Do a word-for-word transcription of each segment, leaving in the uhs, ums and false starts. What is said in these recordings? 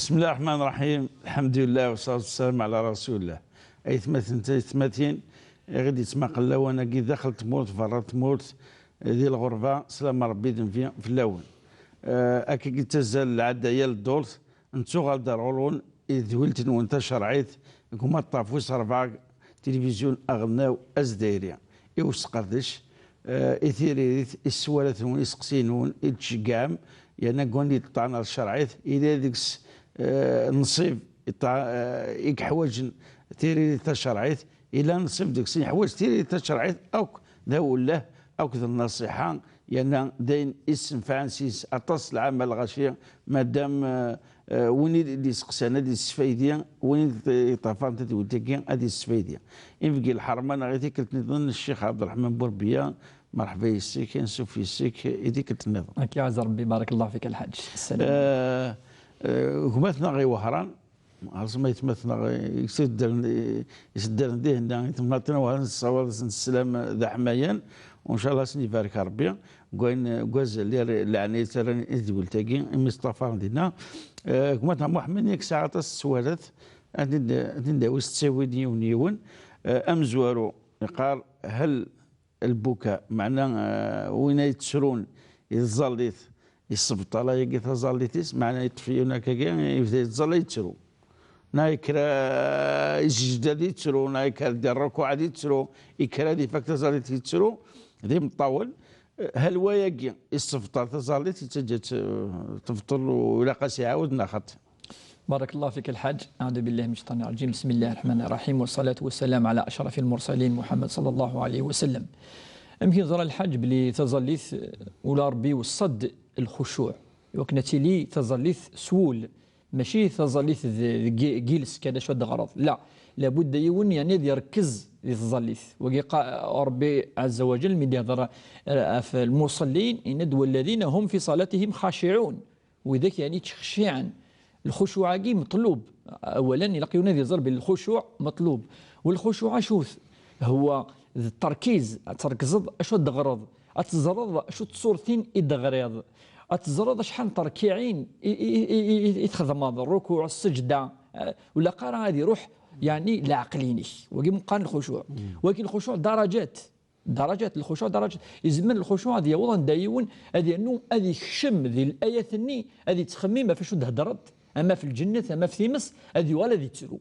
بسم الله الرحمن الرحيم. الحمد لله والصلاة والسلام على رسول الله. Aytmaten, taytmatin, i ɣ-id-yettmaqen lawan-agi daxel tmurt, berra tmurt, di lɣerba, slam Rebbi d nnbi fell-awen. Eh, akka i ttazal lɛadda yal ddurt, nettuɣal-d ar ɣur-wen i tedwilt-nwen tacerɛit deg umaṭṭaf wis ṛebɛa, tilivizyu aɣelnaw azdayri, i usqerdec, eh, i tiririt, i sswalat-nwen, iseqsiyen-nwen, i d-tceggɛem, yerna deg wanda yeṭṭan ar tcerɛit, yella deg-s, eh, nnṣib, iṭṭa-, eh, i yeḥwaǧen tiririt tacerɛit, yella nnṣib deg-sen yeḥwaǧ tiririt tacerɛit akk d awelleh, akked nnaṣiḥa, yerna d ayen issenfɛen s-yes aṭas n lɛamal, lɣaci, madam, eh, eh, win i d-iseqsan ad yessfaydi, win i d-yeṭṭafaren tadwilt-agi ad yessfaydi. Inebgi lḥerma neɣ i tikkelt nniḍen, Ccix Ɛebderreḥman Burbiya, merḥba yes-k, ansuf yes-k i tikkelt nniḍen. Ad k-iɛaz Rebbi, barakallahu fik a Lḥaǧ. Ssalam. Eh, eh, gma-tneɣ i Wehran, ɣer-s ma yetma-tneɣ, eh, i s-iddren, eh, i s-iddren dihin-a, i temnaḍt n Wehran, nessawaḍ-asen sslam d aḥmayan, u ncallah ad sen-ibarek Rebbi, deg wayen, eh, deg wazal, leɛnaya-tt rran i tedwilt-agi, imi ṭṭafaren dinna. Eh, gma-tneɣ Muḥemmed, yak sɛiɣ aṭas n sswalat, ad ten-id-, ad ten-id-awi s ttawil yiwen yiwen. Eh, amezwaru yeqqar, hel lbuka, meɛna, eh, win ay yettrun i tẓallit, yessebṭal ayagi taẓallit-is, meɛna yeṭṭef yiwen akkagi, yebda yettẓalla yettru. Neɣ yekker, eh, yesjed ad yettru, neɣ yekker di rrukuɛ ad yettru, yekker ad ifak taẓallit yettru, d imeṭṭawen. Eh, hal wayagi yessebṭal taẓallit, yettaǧǧa-tt, eh, tebṭel, u ilaq ad s-iɛawed neɣ xaṭi. بارك الله فيك الحاج. أعوذ بالله من الشيطان الرجيم. بسم الله الرحمن الرحيم. والصلاة والسلام على أشرف المرسلين محمد صلى الله عليه وسلم. Amek i neẓra, a Lḥaǧ, belli taẓallit, ula Rebbi iweṣṣa-d lxucuɛ. Iwakken ad tili taẓallit s wul, mačči taẓallit d, d gi-, giles kan acu ad d-teɣreḍ. La, labudda yiwen, yeɛni, ad irekkez di tẓallit. Wagi qa-, Rebbi ɛazza wa jall mi d-ihder, eh, ɣef lmuṣallin, yenna-d: والذين هم في صلاتهم خاشعون. Widak, yeɛni, ttxecciɛen. Lxucuɛ-agi meṭlub. Awalen, ilaq yiwen ad iẓer belli lxucuɛ meṭlub. Walxucuɛ acu-t? Huwa d tterkiz, ad trekzeḍ acu ad d-teɣreḍ, ad teẓreḍ acu d tṣurtin i d-teɣriḍ, ad teẓreḍ acḥal n terkiɛin i, i, i, i, i txedmeḍ, rrukuɛ, sseǧda, eh, ur ilaq ara ad iruḥ, yeɛni, leɛqel-inek. Wagi meqqar lxucuɛ. Wagi lxucuɛ darajat. Darajat, lxucuɛ darajat. Izmer lxucuɛ ad yaweḍ anda yiwen ad yernu ad ikcem di layat-nni, ad ittxemmim ɣef acu d-hedrent, ama f lǧennet, ama f times, ad yuɣal ad ittru.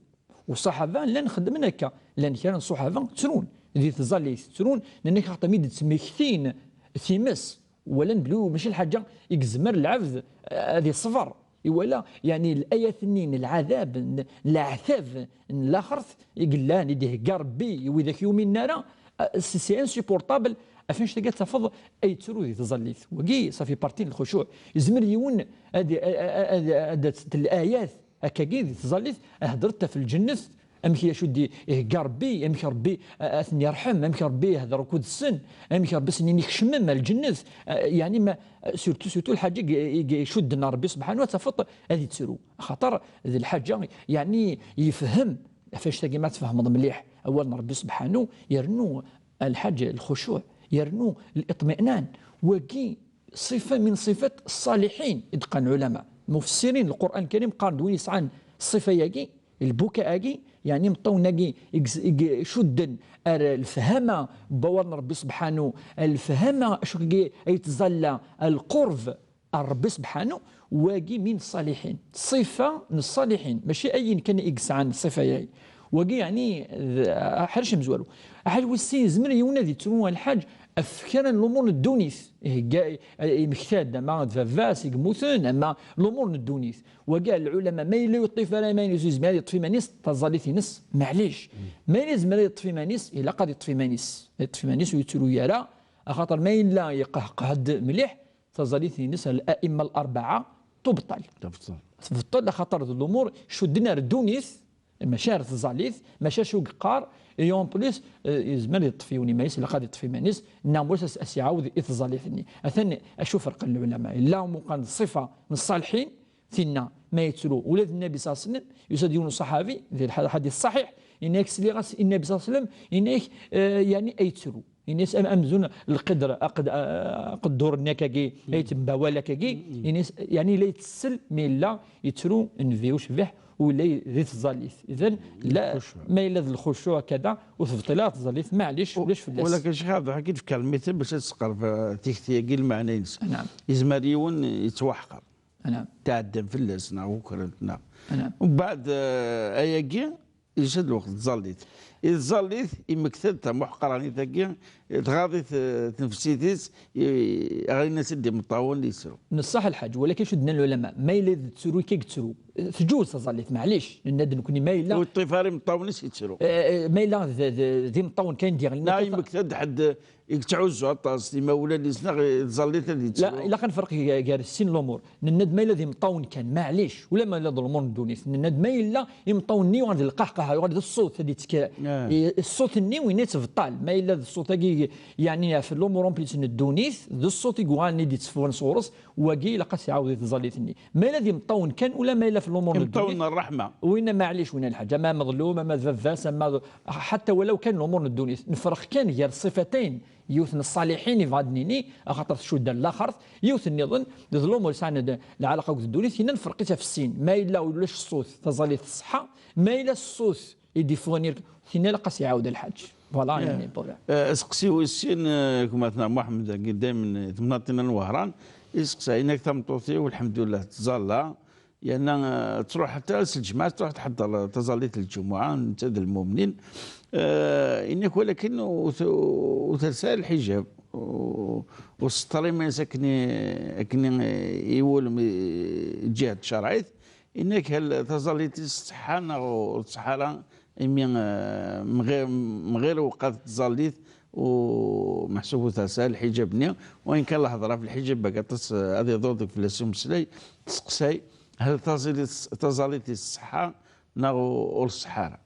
Uṣaḥaba llan xeddmen akka, llan kra n ṣuḥaba ttrun di tẓallit, ttrun, nnan-ak xaṭer mi d-ttmektin times, walan belli mačči lḥaǧa i yezmer lɛebd ad iṣber. Iwala, yeɛni, layat-nni n lɛadab, n, n leɛtab n laxert i yellan, i d-ihegga Rebbi i widak yuminen ara, eh, c'est, c'est insupportable. Ɣef annect-agi ad tafeḍ ay yettru di tẓallit. Wagi, ça fait partie n lxucuɛ. Yezmer yiwen ad, ad, ad, ad, ad, layat akkagi di tẓallit, hedret ɣef lǧennet, amek i acu d-ihegga Rebbi, amek Rebbi, eh, ad ten-yerḥem, amek Rebbi ihder akked-sen, amek Rebbi sen-ini kecmem ar lǧennet, eh, yeɛni ma, surtout, surtout lḥaǧa i, i, i icudden ar Rebbi subḥanu, ad tafeḍ ad ittru. Axaṭer d lḥaǧa, yeɛni, yefhem, ɣef annect-agi ma tfehmeḍ mliḥ awal n Rebbi subḥanu, yernu lḥaǧa, lxucuɛ, yernu liṭminan. Wagi ṣifa min ṣifat ṣṣaliḥin, i d-qqaren lɛulama. Mufassirin n Lqur'an Lkarim qqaren-d win yesɛan ṣṣifa-agi, lbuka-agi, yeɛni imeṭṭawen-agi i ig-, i icudden ar lefhama n wawal n Rebbi subḥanu, ar lefhama acu-agi ay yettẓalla, lqurb ar Rebbi subḥanu, wagi min ṣṣaliḥin. Ṣṣifa n ṣṣaliḥin, mačči ayen kan i yesɛan ṣṣifa-agi. Wagi, yeɛni, d aḥric amezwaru. Aḥric wis sin, yezmer yiwen ad yettru, a Lḥaǧ, ɣef kra n lumuṛ n ddunit. Ihegga, imekta-d, ama d baba-s i yemmuten, ama lumuṛ n ddunit. Wagi, lɛulama, ma yella ur yeṭṭif ara iman-is, ur yezmir ad yeṭṭef iman-is, taẓallit-ines, maɛlic. Ma yella yezmer ad yeṭṭef iman-is, ilaq ad yeṭṭef iman-is. Yeṭṭef iman-is ur yettru ara, axaṭer ma yella iqehqeh-d mliḥ, taẓallit-ines ar la'imma l-arbaɛa tubṭel. Tebṭel. Tebṭel, axaṭer d lumuṛ cudden ar ddunit, mačči ar tẓallit, mačči acu yeqqar, et en plus, eh, yezmer ad yeṭṭef yiwen iman-is, ilaq ad yeṭṭef iman-is, neɣ mus as, as-iɛawed i tẓallit-nni. Atan acu ferqen lɛulama. Yella umuqan d ṣṣifa n ṣṣaliḥin, tinna ma yettru ula d Nnabi ṣalla Llahu ɛalayhi wa sallam, yusa-d yiwen uṣaḥabi, di lḥa-, lḥadit ṣṣaḥiḥ, yenna-yak sliɣ-as i Nnabi ṣalla Llahu ɛalayhi wa sallam, yenna-yak, eh, yeɛni ay yettru. Ini-as am-, amzun lqidr, aqd-, aqeddur-nni akkagi, ay tembawal akkagi, ini-as, yeɛni la yettsel, mi yella yettru nnbi ucbiḥ, u yella di tẓallit. Idan, la, lxucuɛ. Ma yella d lxucuɛ kada, ur tebṭil ara tẓallit, maɛlic, ulac fell-as. Walakin Ccix Ɛebd Lḥaq i d-fkeɣ lmital bac ad tesqerb, eh, tikti-agi lmeɛna-ines. Naam. Yezmer yiwen yettwaḥqer. Naam. Tɛeddan fell-as, neɣ ukren-t, neɣ. Naam. Mbeɛd, eh, ayagi, yusa-d lweqt tẓallit. I tẓallit, imekta-d tamuḥqranit-agi, tɣaḍ-it, eh, tnefsit-is, i, ɣrin-as-id imeṭṭawen yettru. Neṣṣaḥ lḥaǧ, walakin acu d-nnan lɛulama, ma yella d ttru i k-yettru, tǧuz taẓallit, maɛlic, nenna-d nekkni ma yella. Ur yeṭṭif ara imeṭṭawen-is yettru. Eh, eh, ma yella d, d, d imeṭṭawen kan diɣ. Neɣ imekta-d ḥedd i yettɛuzzu aṭas, imawlan-is neɣ tẓallit ad yettru. La, ilaq ad nferq g-, gar sin lumuṛ. Nenna-d ma yella d imeṭṭawen kan, maɛlic, ula ma yella d lumuṛ n ddunit. Nenna-d ma yella imeṭṭawen-nni yuɣal d lqahqaha, yuɣal d ṣṣut, ad yettekka. Ah. I, ṣṣut-nni win yettbeṭṭal. Ma yella d ṣṣut-agi, yeɛni ɣef lumuṛ en plus n ddunit, d ṣṣut i yuɣalen i d-yetteffɣen sɣur-s, wagi ilaq ad t-iɛawed i tẓallit-nni. Ma yella d imeṭṭawen kan, ula ma yella f lumuṛ n ddunit. Imeṭṭawen n ṛṛeḥma. Winna maɛlic, winna lḥaǧ. Ama ameḍlum, ama d baba-s, ama d, ḥatta walaw kan lumuṛ n ddunit. Nefreq kan gar ṣṣifatayn. Yiwet n ṣṣaliḥin yebɣa ad d-nini, axaṭer tcudd ar laxert, yiwet nniḍen, d lumuṛ yesɛan d-, lɛalaqa akked ddunit, yenna nefreq-itt ɣef sin. Ma yella ulac ṣṣut, taẓallit tṣeḥḥa, ma yella ṣṣut i d-iffɣen irk-, tinna ilaq ad s-iɛawed lḥaǧ. Voilà, eh, yani, voilà. Eh, aseqsi wis sin, eh, gma-tneɣ Muḥemmed, dagi daymen, eh, temnaḍt-inna n Wehran, iseqsa, inak tameṭṭut-iw, lḥemdullah, tẓalla, yerna, eh, tṛuḥ ḥatta s lǧemɛa, tṛuḥ tḥeddar taẓallit n lǧumuɛa, netta d lmumnin. Eh, inak walakin ur t-, ur telsa lḥiǧab, ur, ur tseṭṭer iman-is akken i, akken i, iwulem i, i ǧihat tcerɛit. Inak hal taẓallit-is tṣeḥḥa neɣ ur tṣeḥḥa ara, imi, eh, mɣir, mɣir awqat tẓallit, u meḥsub ur telsa lḥiǧab-nni, wayen kan lehḍra ɣef lḥiǧab-agi aṭas, eh, ad iḍur deg fell-as umeslay, tseqsay, hal taẓallit, taẓallit-is tṣeḥḥa neɣ u-, ur tṣeḥḥa ara?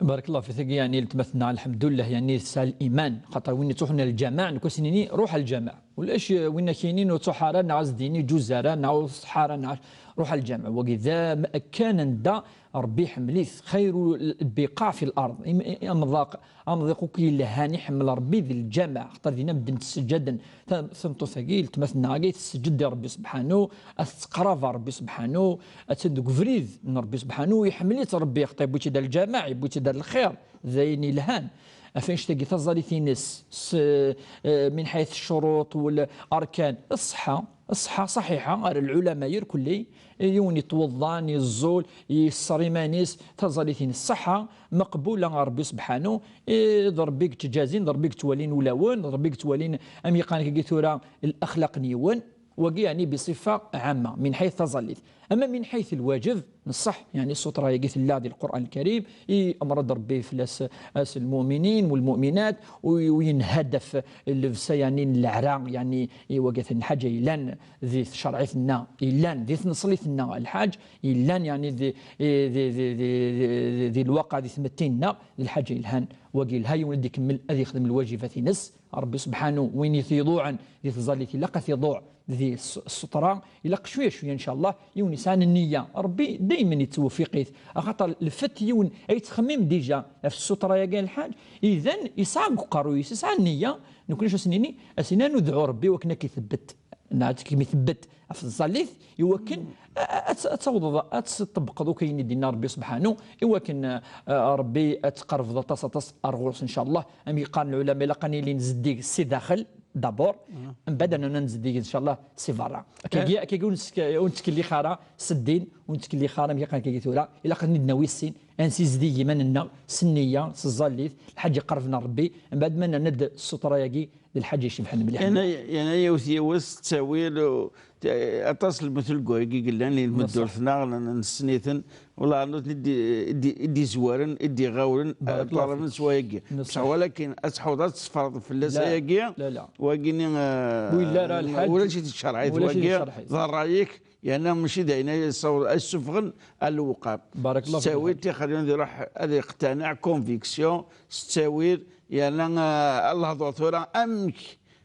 Barakallahu fik, yani, weltma-tneɣ, lḥemdullah, yani, tesɛa liman, xaṭer win yettruḥun ar lǧameɛ, nekk ad s-nini, ruḥ ar lǧameɛ. Ulac, eh, win ak-yinin ur ttruḥ ara, neɣ ad s-d-yini ǧuz ara, neɣ ur tṣeḥḥa ara, neɣ ruḥ ar lǧameɛ. Wagi d am-, kan anda Rebbi iḥemmel-it, xayru lbiqaɛ fi lard. Im-, i-, amḍiq, amḍiq akk yelhan iḥemmel Rebbi d lǧameɛ, xaṭer dinna medden ttseǧǧaden. Ta-, tameṭṭut-agi, weltma-tneɣ-agi, tesseǧǧed i Rebbi subḥanu, ad tettqrab ɣer Rebbi subḥanu, attan deg ubrid n Rebbi subḥanu, iḥemmel-itt Rebbi, xaṭer yewwi-tt-id ar lǧameɛ, yewwi-tt-id ar lxir, d ayen yelhan. Ɣef annect-agi taẓallit-ines, s, eh, min ḥayt ccuruṭ wal arkan, ṣṣeḥḥa, ṣṣeḥḥa ṣaḥiḥa, ar lɛulama irkelli, yiwen yettweḍḍan, yeẓẓul, yesser iman-is, taẓallit-ines ṣṣeḥḥa, meqbula ɣer Rebbi subḥanu, eh, d Rebbi i yettǧazin, d Rebbi i yettwalin ulawen, d Rebbi i yettwalin, am yeqqaren kagi tura, laxlaq n yiwen. Wagi, yeɛni, bisifa ɛamma, min ḥayt taẓallit. Ama min ḥayt lwajeb, neṣṣeḥ, yeɛni, ssutra-agi tella di Lqur'an Lkarim, i amr-d Rebbi fell-as, as lmuminin walmuminat, u, u yenhad ɣef llebsa, yeɛni, n leɛra, yeɛni, i wagi atan lḥaǧa yellan di tcerɛit-nneɣ, yellan di tneṣlit-nneɣ, lḥaǧ, yellan, yeɛni, di, di, di lwaqa, di tmetti-nneɣ, d lḥaǧa yelhan. Wagi yelha, yiwen ad ikemmel, ad yexdem lwajibat-ines, Rebbi subḥanu, win i t-iḍuɛen di tẓallit, ilaq ad t-iḍuɛ di s-, ssutra, ilaq cwiya cwiya, ncallah, yiwen yesɛan nniya. Rebbi daymen yettweffiq-it, axaṭer lfet yiwen ay yettxemmim dija ɣef ssutra-agi lḥaǧ, idan yesɛa deg uqerruy-is, yesɛa nniya, nekkni acu as-nini? As-nini ad nedɛu Rebbi wakken ad k-itebbet, neɣ ad kem-itebbet ɣef tẓallit, iwakken a-, a-, ad t-, ad tawḍeḍ, ad tṭebbqeḍ akk ayen i d-yenna Rebbi subḥanu, iwakken, a, a, Rebbi ad tqerrbeḍ aṭas, aṭas ar ɣur-s, ncallah. Am yeqqaren lɛulama, ilaq ad nili nzeddig si daxel, d'abord, mbeɛd ad nzeddig, ncallah, si berra. Akkagi, akkagi ur nettk-, ur nettkellix ara s ddin, ur nettkellix ara, am yeqqaren akkagi tura, ilaq ad ten-id-nawi sin, ad nsizdeg iman-nneɣ s nniya, s tẓallit, lḥaǧa iqerrben ar Rebbi, mbeɛd ma nerna-d ssutra-agi, d lḥaǧa icebḥen mliḥ. Yana, yana yiwet yiwet s ttawil, u, t-, aṭas n lmetel n wayagi i yellan i lmeddurt-nneɣ, n-, nessen-iten, wala nutni i d-, i d-, i d-izwaren, i d-iɣawlen, ṭṭalaben s wayagi. Bes walakin ad tḥuḍ ad tesfeṛḍ fell-as ayagi, wagi-nni, eh, ulac-it di tcerɛit, wagi d ṛṛay-ik, yerna mačči d ayen ay yessaweḍ, ay yessufɣen ar lewqam. Barakallahu fik. S ttawil tixer yiwen ad iruḥ ad iqtaniɛ, conviction, s ttawil, yerna, eh, ad lehḍur tura amek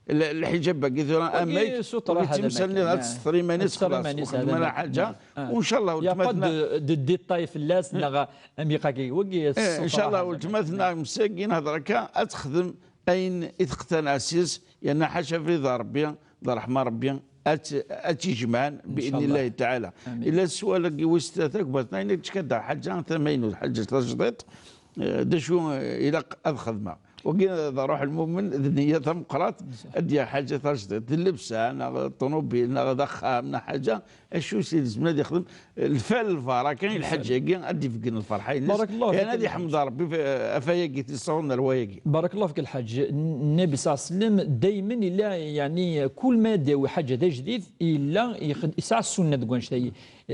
l-, lḥiǧab-agi tura amek ur yettemsalni ad tsetteṛ iman-is, xlaṣ, ur xeddem ara ḥaǧa. U ncallah, il y a pas de, de détail fell-as, neɣ am yeqqar-agi, wagi, eh, ncallah, weltma-tneɣ msagi nehder akka, ad texdem ayen i teqtanaɛ s-yes, yerna ḥaca abrid n Ṛebbi, d ṛṛeḥma n Ṛebbi, ad tt-, ad tt-ijemɛen bi'idni Llah taɛala. Ila sswal-agi wis tlata akked watnayen, i d-ttcaddaɣ ḥaǧa tamaynut, ḥaǧa tajdiṭ, eh, d acu, eh, ilaq ad xedmeɣ. Wagi d ṛṛuḥ n lmumen, d nniya tameqqrant, ad d-yaɣ ḥaǧa tajdiṭ, d llebsa, neɣ ṭṭunubil, neɣ d axxam, neɣ ḥaǧa, acu s ilzem ad yexdem? Lfal lbaraka i lḥaǧ-agi, ad d-ibeggen lferḥ-ines. Barakallahu fik, yerna ad iḥmed Ṛebbi f-, ɣef wayagi, tissawen n rwayagi. Barakallahu fik, lḥaǧ. Nnabi ṣalla Llahu ɛalayhi wa sallam, daymen yella, yeɛni, kul ma d-yawi ḥaǧa d ajdid, yella yexd-, yesɛa ssunna deg wannect-agi.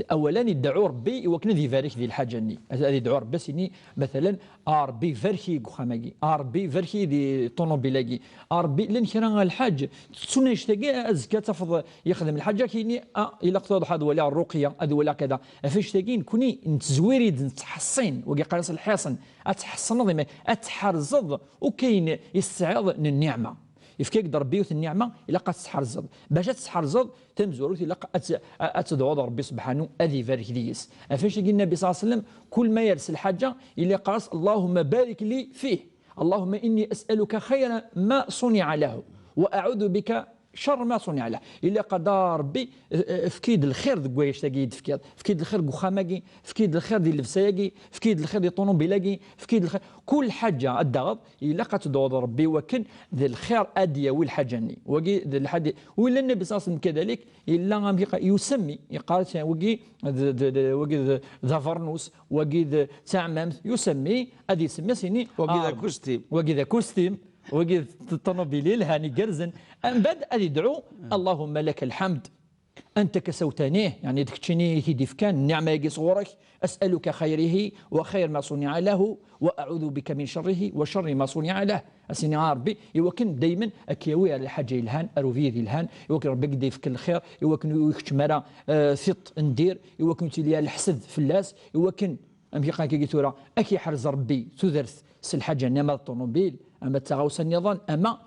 Awalan, idɛu Ṛebbi i wakken ad ibarek di lḥaǧa-nni. Ad, ad idɛu Ṛebbi, ad s-yini, matalan, a Ṛebbi, barek-iyi deg uxxam-agi. A Ṛebbi, barek-iyi di ṭṭunubil-agi. A Ṛebbi, llan kra n lḥaǧ, tettun annect-agi, azekka ad tafeḍ yexdem lḥaǧa, ad k-yini, a, ilaq tura ad waliɣ ṛṛuqya, ad waliɣ kada. Ɣef annect-agi, nekni nettezwir-id, nettḥeṣṣin, wagi qqaren-as lḥiṣn, ad tḥeṣṣneḍ iman, ad tḥerzeḍ akk ayen i tesɛiḍ n nniɛma. Yefka-k-d Ṛebbi yiwet n nniɛma, ilaq ad tt-tḥerzeḍ. Bac ad tt-tḥerzeḍ, tamezwarut, ilaq ad tt-, ad tedɛuḍ Ṛebbi subḥanu ad ibarek deg-s. Ɣef annect-agi, Nnabi ṣalla Llahu ɛalayhi wa sallam, kul ma yers lḥaǧa, yella yeqqar-as: "Allahumma barik li fih. Allahumma inni as'aluka khayra ma suni'a lahu. Wa a'udhu bika sharra ma suni'a lahu." Ilaq ad, a Ṛebbi, eh, eh, efk-iyi-d lxir deg wannect-agi i d-tefkiḍ. Efk-iyi-d lxir deg uxxam-agi, efk-iyi-d lxir di llebsa-agi, efk-iyi-d lxir di ṭṭunubil-agi, efk-iyi-d lxir. Kul ḥaǧa ad d-taɣeḍ, ilaq ad tedɛuḍ Ṛebbi i wakken d lxir ad d-yawi lḥaǧa-nni. Wagi d lḥaǧa. Willa Nnabi ṣalla Llahu ɛalayhi wa sallam kadalik, yella amek iqa-, yusemmi, yeqqar-as, wagi d, d, d, wagi d, d abernus, wagi d taɛmamt, yusemmi, ad isemmi, ad s-yini, wagi d a, akustim. Wagi d akustim, wagi d ṭṭunubil yelhan igerrzen. Mbeɛd ad idɛu: "Allahumma laka lḥamd, anta kasawtani", yeɛni d keččini i t-id-ifkan, nniɛma-agi sɣur-k, "as'aluka khayrihi wa khayr ma suni'a lahu, wa a'udhu bika min sharrihi wa sharri ma suni'a lah." Ad s-yini, a Ṛebbi, i wakken daymen ad k-yawi ar lḥaǧa yelhan, ar ubrid yelhan, i wakken Ṛebbi ad k-d-yefk lxir, i wakken ur ikeččem ara, eh, tiṭ n dir, i wakken ur ttili ara leḥsed fell-as, i wakken, amek iqqar akkagi tura, ad k-iḥrez Ṛebbi tudert s lḥaǧa-nni, ama d ṭṭunubil, ama d taɣawsa nniḍen, ama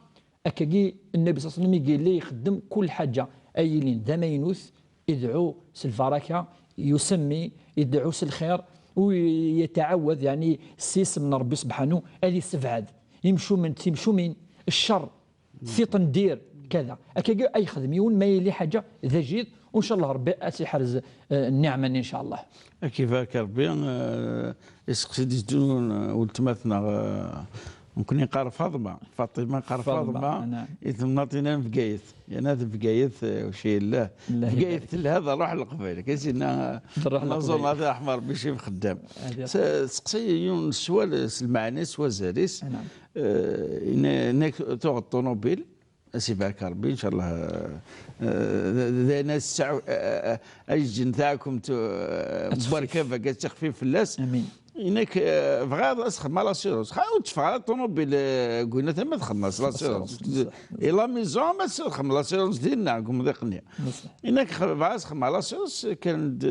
akkagi, Nnabi ṣalla Llahu ɛalayhi wa sallam i yella ixeddem kul ḥaǧa ay yilin d amaynut, idɛu s lbaraka, yusemmi, idɛu s lxir, u yetɛawad, yeɛni, s yisem n Ṛebbi subḥanu, ad issebɛed imcumen d timcumin, cceṛ, tiṭ n dir, kada. Akkagi ay yexdem yiwen ma yili ḥaǧa d ajdid, u ncallah Ṛebbi ad tt-iḥrez, eh, nniɛma-nni, ncallah. Ad k-ibarek Ṛebbi, eh, iseqsi-d yettun, eh, weltma-tneɣ, eh, nekkni neqqar Faḍma, Faṭima neqqar Faḍma, Faḍma, naɛam. I temnaḍt-ina n Bgayet. Yerna d Bgayet, eh, uci yella. Bgayet telha d ṛṛuḥ n Leqbayel. Kan sinna, d ṛṛuḥ n Leqbayel. Anaẓur ma ṛeḥma Ṛebbi Cif Xeddam. Ad s-, seqsi yiwen n sswal s lmeɛna-is, s wazal-is. Naɛam. Eh, ina-, inak tuɣeḍ ṭunubil, a s-ibarek Ṛebbi, ncallah, eh, d, d, d ayen a s-tesɛu, eh, eh, eh, a yeǧǧen taɛkumt, eh, ad texfif. Berka, berka ad texfif fell-as. Amin. Inak, eh, bɣiɣ ad as-xedmeɣ l'assurance. Xa, ur tteffeɣ ara ṭunubil, eh, deg winat ama txedmeḍ l'assurance. L'assurance, bṣeḥ. Et la maison, ama txedmeḍ l'assurance dinna, deg umḍiq-nni. Bṣeḥ. Inak, xa, bɣiɣ ad as-xedmeɣ l'assurance, kan d,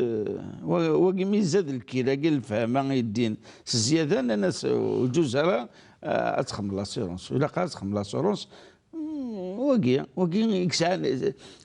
wa-, wagi mi izad lkil-agi, lefhama yeddin s zzyada, nnan-as, ur ǧuz ara, eh, ad txedmeḍ l'assurance. Ilaq ara ad txedmeḍ l'assurance. Mm, wagi, wagi i yesɛan,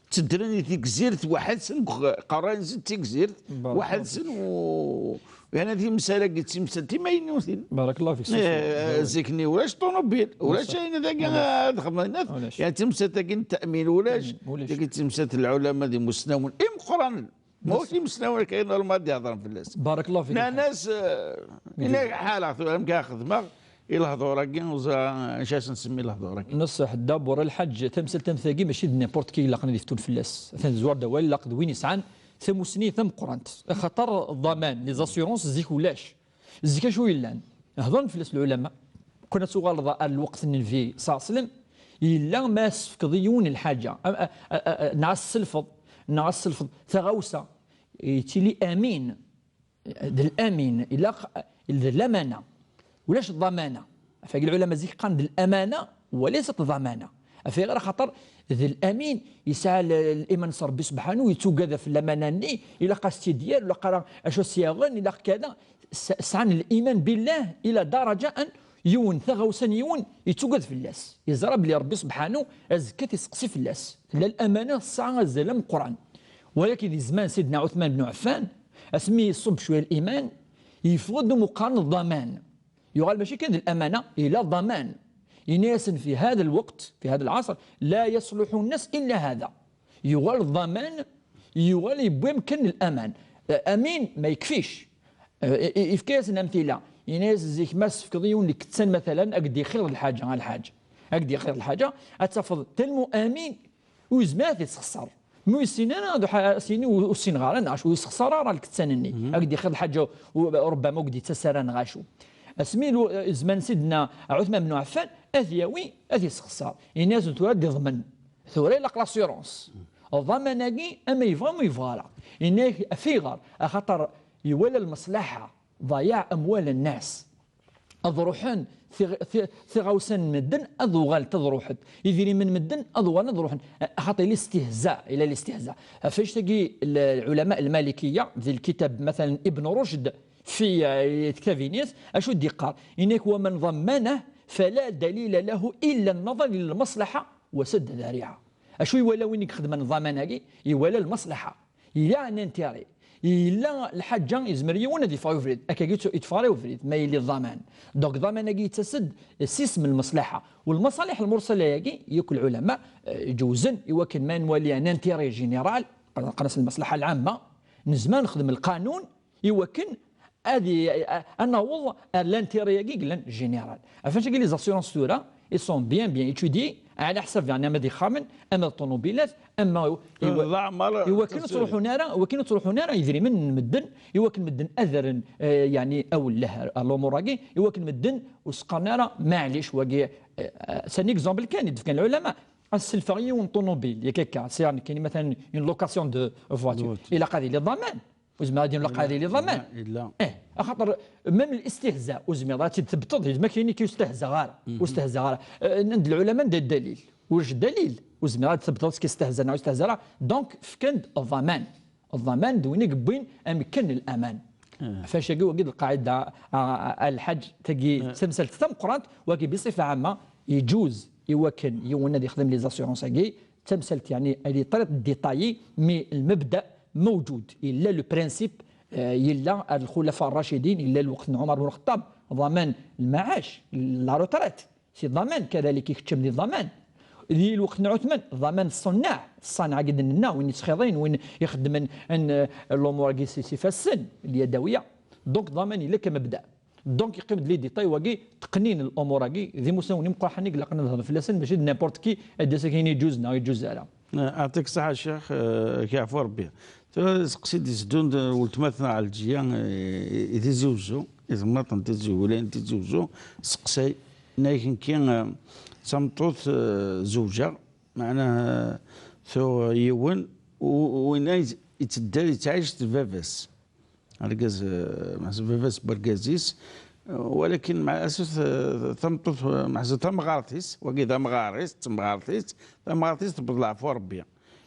tteddren di Tigzirt, waḥed-sen, qqaren-sen Tigzirt, barakallahu waḥed-sen, fik. U, yani, timsal-agi d timsal timaynutin. Barakallahu fik. Eh, zik-nni ulac ṭunubil, ulac ayen dagi ad xedmen. Ulac. Yani, timsal-agi n tta'min ulac. Ulac. Dagi timsal n lɛulama d imusnawen imeqqranen. Ma ur t-imeslawen akka, normal ad d-iheḍren fell-as. Barakallahu fik. Nnan-as, eh, ini ḥala tura, amek ara xedmeɣ i lehdur-agi, ur ẓriɣ acu ara sen-nsemmi lehdur-agi. Neṣṣeḥ, d'abord, a lḥaǧ, tamsalt am tagi mačči d n'importe qui ilaqen ad iftun fell-as. Atan tezwar-d awal, ilaq d win yesɛan tamussni tameqqrant. Axaṭer ḍḍaman, les assurances, zik ulac. Zik acu yellan? Hedren fell-as lɛulama. Kwan ad tuɣaleḍ ar lweqt n Nnbi ṣalla Llahu ɛalayhi wa sallam, yella ma as-tefkeḍ i yiwen lḥaǧa, a, a, a, a, neɣ as-tselfeḍ, neɣ as-tselfeḍ taɣawsa, yettili amin. D l'amin, ilaq d lamana. Ulac ḍamana. Ɣef wagi lɛulama zik qqaren d lamana, wa laysat ḍamana. Ɣef wagi, axaṭer d l'amin, yesɛa l-, liman s Ṛebbi subḥanu, yettugad ɣef lamana-nni, ilaq ad s-tt-id-yerr, ilaq ara acu as-yaɣen, ilaq kada, s-, sɛan liman billah ila daraǧa an yiwen, taɣawsa n yiwen, yettugad fell-as. Yeẓra belli Ṛebbi subḥanu, azekka ad iseqsi fell-as. Tella lamana tesɛa azal ameqqran. Walakin di zzman Sidna Ɛutman ben Ɛeffan, asmi iṣubb cwiya liman, yeffeɣ-d umi qqaren ḍḍaman. Yuɣal mačči kan d lamana, yella ḍḍaman. Yenna-yasen: في هذا الوقت، في هذا العصر، لا يصلح الناس إلا هذا. Yuɣal ḍḍaman, yuɣal yewwi amkan n laman. Amin ma yekfic. Yefka-yasen amtila. Yenna-yas: zik ma s-tefkeḍ yiwen lekettan, matalan, ad k-d-ixir lḥaǧa, a lḥaǧ. Ad k-d-ixir lḥaǧa, ad tafeḍ tellement amin, ur yezmir ad t-yessexṣer. Mi ur yessin ara, ad as-yini: ur ssineɣ ara, neɣ acu, ur yessexṣar ara lekettan-nni. Ad k-d-ixir lḥaǧa, ṛebbama ur k-d-yettas ara, neɣ acu. Asmi zzman n Sidna Ɛutman bnu Ɛeffan, ad t-yawi, ad t-yessexṣer. Yenna-yasen: tura ad d-iḍmen. Tura ilaq l'assurance. Ḍḍaman-agi, ama yebɣa, ama yebɣa ara. Yenna-yak: afiɣer? Axaṭer iwala lmeṣlaḥa, ḍayaɛ amwal nnas. Ad ruḥen tiɣ-, ti-, tiɣawsa n medden, ad uɣalent ad ruḥent. Idrimen n medden ad uɣalen ad ruḥen. Axaṭer ila listihza, ila listihza. Ɣef annect-agi, l-, lɛulama lmalikiya, di lkitab, matalan, Ibn Rucd, fi, eh, tektabin-is, acu d-yeqqar? Yenna-yak: ومن ضمنه فلا دليل له إلا النظر إلى المصلحة وسد ذريعة. Acu iwala win i ixedmen ḍḍaman-agi? Iwala lmaṣlaḥa. Yella un intérêt. Yella lḥaǧa, yezmer yiwen ad yeffeɣ i ubrid. Akkagi yetteffeɣ i ubrid, ma yili ḍḍaman. Donc, ḍḍaman-agi yettas-d s isem n lmaṣlaḥa. Walmaṣaliḥ lmursala-agi, yakk lɛulama, eh, ǧewzen, i wakken ma nwali un intérêt général, qqaren-as lmaṣlaḥa lɛamma, nezmer nexdem lqanun, i wakken ad i-, a-, ad naweḍ ar l'intérêt-agi yellan général. Ɣef wannect-agi, les assurances tura, ils sont bien, bien étudiés, ɛla ḥsab, yeɛni, ama d ixxamen, ama d ṭunubilat, ama i wa-, i wakken ur ttruḥun ara, i wakken ur ttruḥun ara idrimen n medden, i wakken medden ad rren, eh, yeɛni, awelleh ar lumuṛ-agi, i wakken medden ur s-qqaren ara: maɛlic, wagi, eh, eh, c'est un exemple kan i d-fkan lɛulama. Ad sellfeɣ yiwen ṭunubil, yak akka, sɛiɣ nekkini, matalan, une location de voiture. Ilaq ad yili ḍḍaman. Ur zmireɣ ad ilaq ad yili ḍḍaman. Illa. Eh, axaṭer même listihza, ur zmireḍ ad tt-id-tebteḍ, ma kini ki ur stehzaɣ ara. Ur stehzaɣ ara. Eh, nnan-d lɛulama: anda ddalil? Ulac ddalil. Ur zmireɣ ad tebteḍ ki stehza neɣ ur stehza ara. Donc, fkan-d ḍḍaman. Ḍḍaman d win i yewwin amkan n laman. Ɣef wannect-agi, wagi d lqaɛida, a, a, a lḥaǧ, tagi d tamsalt tameqqrant, wagi biṣifa ɛamma, iǧuz i wakken yiwen ad yexdem les assurances-agi, d tamsalt, yeɛni, elle est très détaillée, mais lmebda mewǧud, yella le principe, eh, yella ar lxulafa rracidin, yella lweqt n Ɛumar bun Lxeṭṭab, ḍaman lmaɛac, la retraite, si ḍaman, kadalik ikeččem di ḍaman. Di lweqt n Ɛutman, ḍaman ṣṣennaɛ, ṣṣanɛa-agi d-nenna, win yettxiḍin, win ixeddmen n, eh, lumuṛ-agi s, s ifassen, lyadawiya. Donc, ḍaman yella kamebda. Donc, yeqqim-d les détails-wagi, teqnin lumuṛ-agi, d imusnawen imeqqraḥen i ilaqen ad nehder fell-asen, mačči d n'importe qui, ad d-yas akken iǧuz neɣ iǧuz ara. Ɛṭik ṣṣeḥḥa a Ccix, eh, ak-yeɛfu Rebbi. Tura aseqsi d-iteddun d weltma-tneɣ Ɛelǧiya, eh, i Tizi Wezzu, i temnaḍt n Tizi, wilaya n Tizi Wezzu, seqsay, yenna-yak nekki, eh, d tameṭṭut, eh, zewǧeɣ, meɛna, eh, tuɣ yiwen, u-, u-, winna yet-, yettedder yettɛic d baba-s. Argaz, eh, meḥsub baba-s n wergaz-is, eh, walakin meɛna asif, eh, tameṭṭut, eh, meḥsub tamɣart-is, wagi d amɣar-is, d temɣart-is, tamɣart-is tewweḍ leɛfu Rebbi.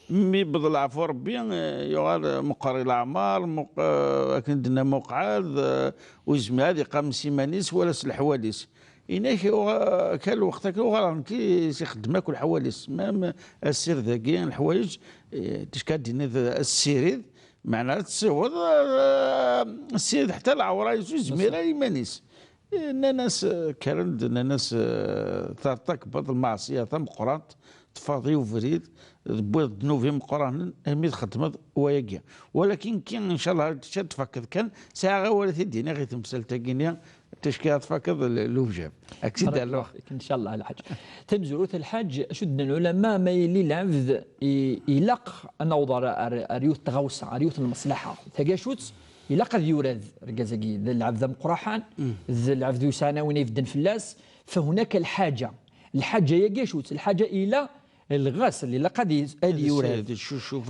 Mi yewweḍ leɛfu Rebbi, eh, yuɣal, eh, meqqer i leɛmer, muq-, eh, akken d-nenna muqɛad, eh, ur yezmir ad iqam s iman-is wala s leḥwal-is. Inak, uɣ-, akka lweqt akka uɣaleɣ nekki s ixeddem akk leḥwal-is. Même assired-agi, leḥwayeǧ, eh, ticka ad d-tiniḍ assirid, meɛna ad tessiweḍ, eh, assirid ḥetta leɛwra-is ur yezmir ara iman-is. Eh, nnan-as, eh, kkren-d, nnan-as, eh, tertakbeḍ lmeɛṣiya tameqqrant, teffɣeḍ i ubrid, tewwiḍ ddnub imeqqranen, armi txeddmeḍ wayagi. Walakin nekki, ncallah, ad tfakkeḍ kan, sɛiɣ awal ad t-id-iniɣ i temsalt-agi-nni, ticki ad tfakkeḍ l-, lewjab. Ad k-tt-id-rnuɣ. Ncallah, a lḥaǧ. Tamezwarut, a lḥaǧ, acu d-nnan lɛulama, ma yili lɛebd i-, ilaq ad naweḍ ar, ar, ar yiwet n tɣawsa, ar yiwet n lmeṣlaḥa. Tagacut, ilaq ad yurad argaz-agi, d lɛebd ameqqraḥan, d lɛebd ur yesɛan win ibedden fell-as, فهناك الحاجة. Lḥaǧa-agi acu-tt? Lḥaǧa ila lɣasl, ilaq ad y-, ad yurad.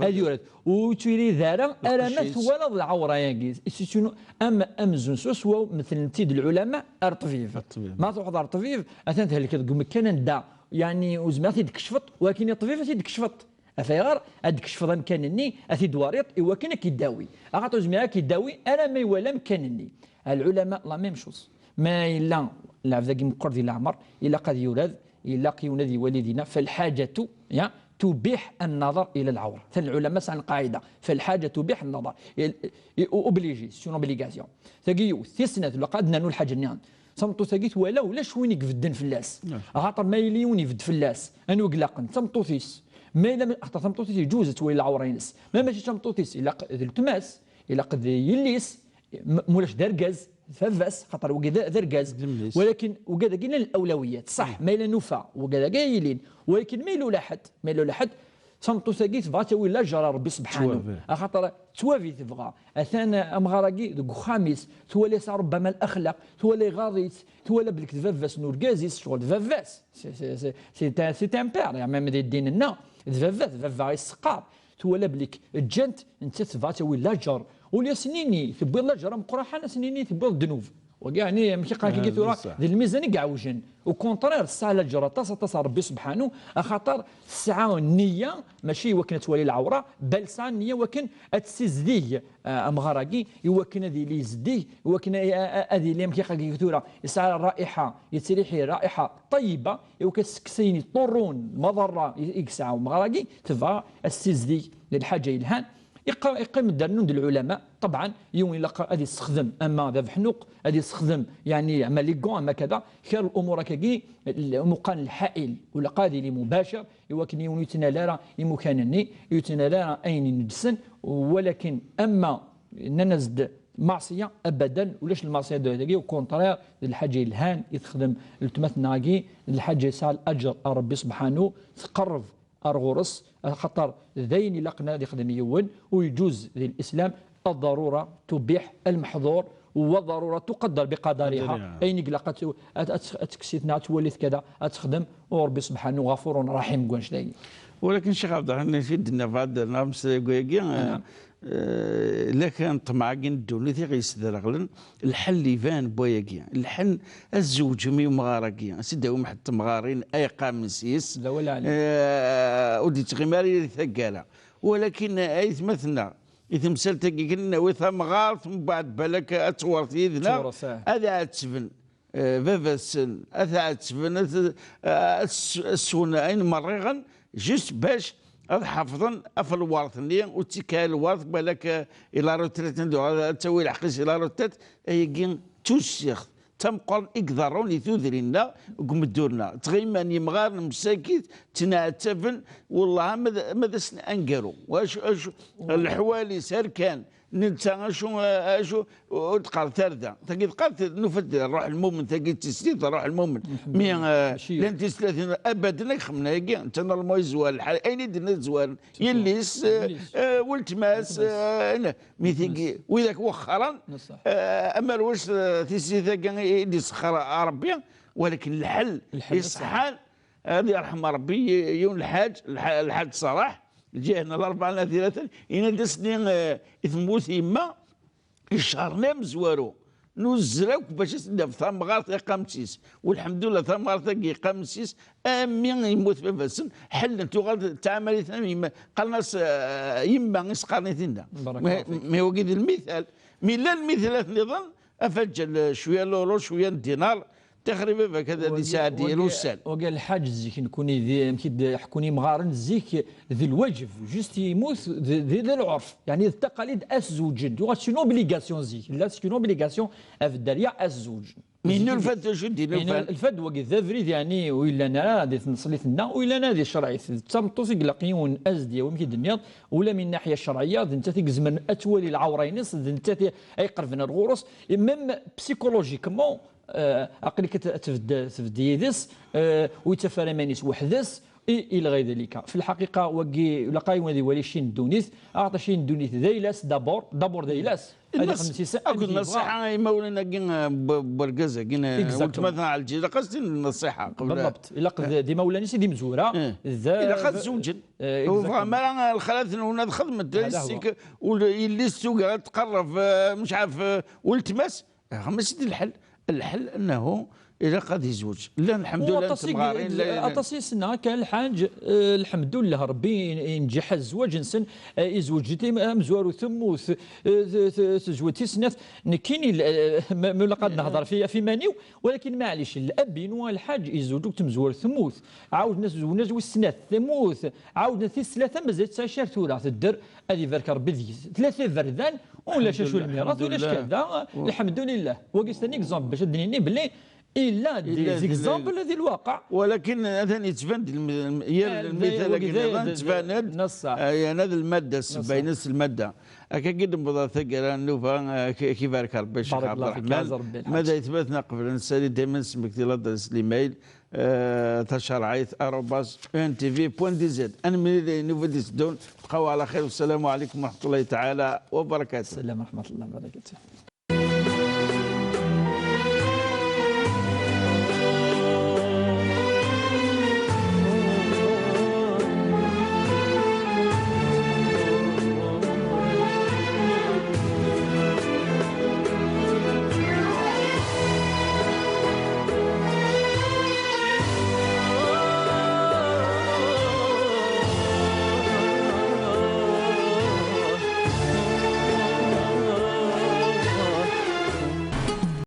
Ad yurad. Ur turiḍ ara, arama twalaḍ lɛawra-agi. C'est une, am, amzun swaswa, metlen-t-id lɛulama ar ṭṭbib. Ma truḥeḍ ar ṭṭbib, atan thelkeḍ deg umekkan anda, yeɛni, ur zmireḍ ad t-id-tkecfeḍ, walakin i ṭṭbib ad t-id-tkecfeḍ. Ɣef ayɣer? Ad d-tkecfeḍ amkan-nni, ad t-id-twariḍ, i wakken ad k-idawi. Axaṭer ur zmireɣ ad k-idawi, arama iwala amkan-nni. Lɛulama, la même chose. Ma yella lɛebd-agi meqqer di leɛmer, ilaq ad yurad, ilaq yiwen ad iwali dinna, فالحاجة, ya, تبيح النظر إلى العورة. Atan lɛulama sɛan lqaɛida, فالحاجة تبيح النظر. I-, i-, obligé, c'est une obligation. Tagi yiwet, tis snat, ilaq ad nernu lḥaǧa-nni. Tameṭṭut-agi twala ulac win i ibedden fell-as. Axaṭer ma yili yiwen ibedd fell-as, anwa i ilaqen? D tameṭṭut-is. Ma yella, axaṭer tameṭṭut-is yeǧuz ad twali lɛewra-ines. Ma mačči d tameṭṭut-is, ilaq d letma-s, ilaq d yelli-s, m-, mulac d argaz, d baba-s, xaṭer wagi d, d argaz. Walakin wagi dagi llan lawlawiyat, ṣaḥ, ma yella nufa, wagi dagi ay yilin. Walakin ma yella ulaḥed, ma yella ulaḥed, tameṭṭut-agi tebɣa ad tawi laǧer ar Rebbi subḥanu. Axaṭer ttwabi tebɣa. Atan amɣar-agi deg uxxam-is, twala yesɛa rubbama laxlaq, twala iɣaḍ-itt, twala belk d baba-s n urgaz-is, ccɣel d baba-s. C'est, c'est, c'est, c'est un, c'est un père, même di ddin-nneɣ, d baba, d baba i s-teqqar. Twala belk ǧǧan-t, nettat tebɣa ad tawi laǧer. Ula ad s-nini tewwiḍ laǧer ameqqran, ad s-nini tewwiḍ ddnub. Wagi, yeɛni, amek i qqaren kiki tura, d lmizan i iɛewjen. Au contraire, tesɛa laǧer aṭas, aṭas ar Rebbi subḥanu, axaṭer tesɛa nniya, mačči i wakken ad twali lɛewra, bal tesɛa nniya wakken ad tessizdig, eh, amɣar-agi, i wakken ad yili yezdig, i wakken a-, a-, a-, ad yili, amek i qqaren kiki tura, yesɛa raiḥa, yettiriḥi raiḥa ṭayyiba, i wakken ad tekkes ayen iṭurrun, lmaḍerra i, i yesɛa umɣar-agi, tebɣa ad tessizdig d lḥaǧa yelhan. Iqqa-, iqqim-d rnun-d lɛulama, ṭebɛen, yiwen ilaq ad yessexdem, ama d abeḥnuq, ad yessexdem, yeɛni, ama les gants, ama kada, kra n lumuṛ akkagi, l-, amuqan lḥail, ur ilaq ad yili mubacir, i wakken yiwen ur yettnal ara imukan-nni, ur yettnal ara ayen ineǧsen, walakin ama nnan-as-d maṣṣiya, abadan, ulac lmaṣṣiya dagi, au contraire, d lḥaǧa yelhan i texdem letma-tneɣ-agi, d lḥaǧa yesɛa laǧer ar Rebbi subḥanu, tqerreb ar ɣur-s, axaṭer d ayen ilaqen ad ixdem yiwen, u yeǧuz di lislam, الضرورة تبيح المحظور، والضرورة تقدر بقدرها. Ayen i ilaq ad t-, ad, ad, ad tekkes-it neɣ ad twali-t kada, ad texdem, u Rebbi subḥanu ɣafurun raḥim deg wannect-agi. Walakin, Ccix Ɛebderreḥman, acu i d-tenniḍ, bɛed neɣ ameslay-agi, eh, la kan ṭṭmeɛ-agi n ddunit i ɣ-yesderɣlen, lḥel iban n wayagi. Lḥel ad tzewǧem i umɣar-agi, ad s-id-tawim ḥedd temɣarin ay qqamen s-yes. D awal ɛli. Eh, ur d-yettɣimi ara yir taggara. Walakin, eh, aytmaten-nneɣ, i temsalt-agi kan nawi tamɣart, mbeɛd balak ad tewret yid-neɣ, ad ɛettben, eh, baba-tsen, ad t-ɛettben, ad, eh, ad s-, ad swen ayen merriɣen, juste bac ad ḥafḍen ɣef lwert-nni, ur ttekka lwert, balak, eh, i la retraite, ad tawi lḥeqq-is i la retraite, ayagi d tusixt tameqqrant i iḍerrun i tudrin-nneɣ, deg umeddur-nneɣ. Ttɣiman yemɣaren msakit, ttneɛtaben, wellah, ma d, ma d ass n aneggaru. Acu, acu, leḥwal-is rkan, netta acu, acu, ur d-qqar tarda. Tagi d-qqar, nufa-d ṛṛuḥ lmumen, tagi d tislit, ṛṛuḥ lmumen. Mi, eh, llant tislatin, abaden ad xemmen ayagi, netta normalement yezwar lḥal, ayen i d-tenna zwaren. Yelli-s, eh, eh, weltma-s, eh, ne-, mi tigi, widak wexxaren, eh, amerwes, eh, tislit-agi i d-isexxer Ṛebbi, walakin lḥel iṣeḥḥan, ad yerḥem Ṛebbi, yiwen lḥaǧ, lḥa-, lḥaǧ Ṣalaḥ, lǧiha-nneɣ Larebɛa n At Yiraten, yenna-d ass-nni, eh, i temmut yemma, icehren amezwaru n uzzer akk bac ad s-d-naf tamɣart iqqamen s-yes. Welḥemdullah, tamɣart-agi iqqamen s-yes, ami yemmut baba-tsen, ḥellen, tuɣal d taɛmarit am yemma. Qqaren-as, eh, yemma i s-qqaren i tinna. Mi, mi wagi d lmital. Mi llan lmitalat nniḍen, afaǧǧal, eh, cwiya n luru, cwiya n ddinar, tixri baba-k ad, ad yesɛeddi wagi, ussan. Wagi lḥaǧ zik nekuni di, amek i d-ḥekkun yimɣaren zik, d lwaǧeb, juste yemmut, d, d, d lɛurf, yeɛni d taqalid ad zewǧen, tuɣal c'est une obligation zik, la c'est une obligation ɣef dderya ad zewǧen. Mi nulfa-d acu d-inufan? Lfad wagi d abrid, yeɛni ur yellan ara di tneṣlit-nneɣ, ur yellan ara di ccṛeɛ-it. D tameṭṭut i ilaq yiwen ad s-d-yawi, amek i d-tenniḍ, ula min naḥya ccerɛiyya, d nettat i izemren ad twali lɛawra-ines, d nettat i, ay iqerben ar ɣur-s, et même psychologiquement, eh, aql-ik ad t-, ad tbedd, tbedd yid-s, eh, ur yettaf ara iman-is weḥd-s, i, ila ɣayr dalika. Fi lḥaqiqa, wagi, ilaq yiwen ad iwali cci n ddunit, axaṭer cci n ddunit d ayla-s d'abord, d'abord d ayla-s. Ad ixdem s-, akked nṣiḥa i imawlan-agi, eh, n wergaz-agi, eh, exactement, weltma-tneɣ Ɛelǧiya, ilaq ad s-tiniḍ nṣiḥa qbel. Bilḍebt. Ilaq d, d imawlan-is i d imezwura. Ilaq ad zewǧen. Eh, ur bɣan ara lxalat-nwen ad xedment. Yelli-s tugar ad tqerreb, eh, mecɛaf, eh, weltma-s. Mačči d lḥel. Lḥel annahu ilaq ad izweǧ. Llan, lḥemdullah, aṭas i temɣarin, aṭas i ssneɣ akka, lḥaǧ, eh, lḥemdullah, Rebbi inǧeḥ zzwaǧ-nsen, eh, izweǧ-it amezwaru temmut, eh, t-, t-, tezweǧ tis snat. Nekkini, eh, ma, ma ilaq ad nehder fi, ɣef iman-iw, walakin maɛlic, lab-inu lḥaǧ izweǧ akked tmezwarut temmut. Ɛawden-as zewǧen-as wis snat, temmut. Ɛawden tis tlata, mazal tesɛa car tura, tedder, ad ibarek Rebbi deg-s. Tlata iberdan, Ulac acu lmirat, ulac kada. Lḥemdulillah. Wagi c'est un exemple, bac ad d-nini belli il a des exemples di lwaqa. Walakin atan yettban-d yir lmitala-agi nniḍen, ttban-d yerna d lmadda, ssebba-ines lmadda. Akka i d-newweḍ ɣer taggara n nnuba. Ak-ibarek Rebbi, Ccix Ɛebderreḥman. Ma d aytmaten, qbel ad nessali dayman, semmekti ladres n l'email, tacerɛit arobas E N T V point D Z. Ad nemlil i nnuba d-iteddun. Bqaw ɛla xir, wassalamu ɛlikum wa ṛeḥmatullahi taɛala wa barakatuh. Ssalam wa ṛeḥmatullahi wa barakatuh.